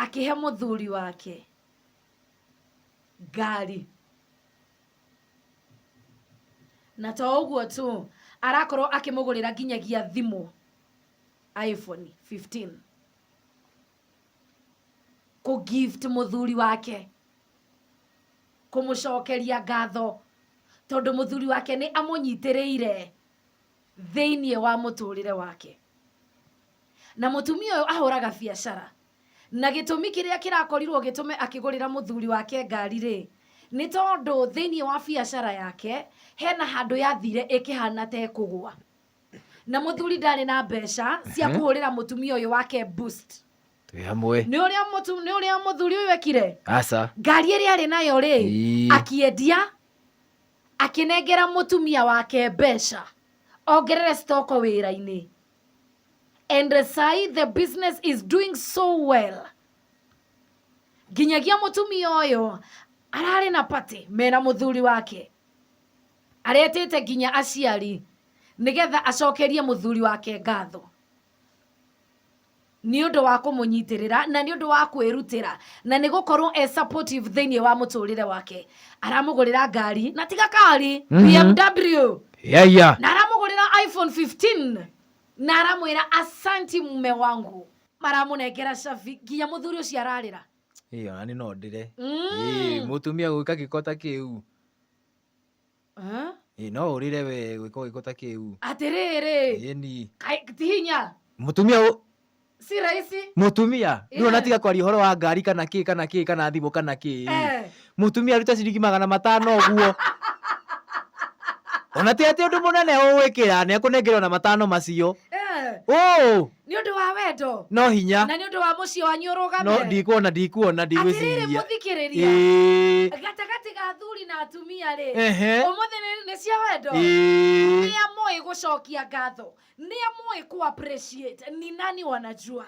Akĩhe mũthuri wake ngari. Na to ũguo tu, arakorwo akĩmũgũrĩra nginyagia thimũ iPhone 15. Kũ gift mũthuri wake, kũmũcokeria ngatho tondũ mũthuri wake nĩ amũnyitĩrĩire thĩinĩ wa mũtũrĩre wake. Na mũtumia ũyũ ahũraga biacara, na gĩtũmi kĩrĩa kĩrakorirwo gĩtũme akĩgũrĩra mũthuri wake ngari rĩ, nĩ tondũ thĩinĩ wa biacara yake hena handũ yathire ĩkĩhana ta ĩkũgũa. Na mũthuri ndarĩ na mbeca cia kũhũrĩra mũtumia ũyũ wake boost. Twĩ hamwe. Nĩ ũrĩa mũthuri ũyũ ekire? Aca. Ngari ĩrĩa arĩ nayo rĩ, akĩendia, akĩnengera mũtumia wake mbeca ongerere stock wĩra-inĩ. And sai the business is doing so well. Nginyagia mũtumia ũyũ ararĩ na party mena mũthuri wake. Aretĩte nginya aciari nĩgetha acokerie mũthuri wake ngatho nĩ ũndũ wa kũmũnyitĩrĩra na nĩ ũndũ wa kwĩrutĩra na nĩ gũkorwo e supportive thĩinĩ wa mũtũrĩre wake. Aramũgũrĩra ngari na tiga kari, BMW. Yaya. Na aramũgũrĩra iPhone 15 na aramwĩra, "Asanti mume wangu." Maramũnengera cabi nginya mũthuri ũcio ararĩra. Ĩĩ, ona niĩ no ndĩre. Ĩĩ, mũtumia gwĩka gĩko ta kĩu. Eh? Ĩĩ, no ũrĩre we gwĩka gĩko ta kĩu. Atĩrĩrĩ. Ĩni. Kaĩ ti hinya? Mũtumia Si rahisi. Mũtumia rĩu ona tiga kwaria ũhoro wa ngari kana kĩ kana kĩ kana thimũ kana kĩ. Mũtumia aruta ciringi 500 ũguo. Ona ti atĩ ũndũ mũnene ũgwĩkĩra nĩ akũnengera ona 5 macio. Ũũ. Nĩ ũndũ wa wendo. No hinya. Na nĩ ũndũ wa mũciĩ wanyu ũrũgame. No ndikuona ndikuona Atĩrĩrĩ, ndigwĩciria. mũthikĩrĩria. Gatagatĩ ga athuri na atumia rĩ, ũmũthĩ nĩ cia wendo. Nĩ a moĩ gũcokia ngatho, nĩ a moĩ ku appreciate, ni nani wanajua?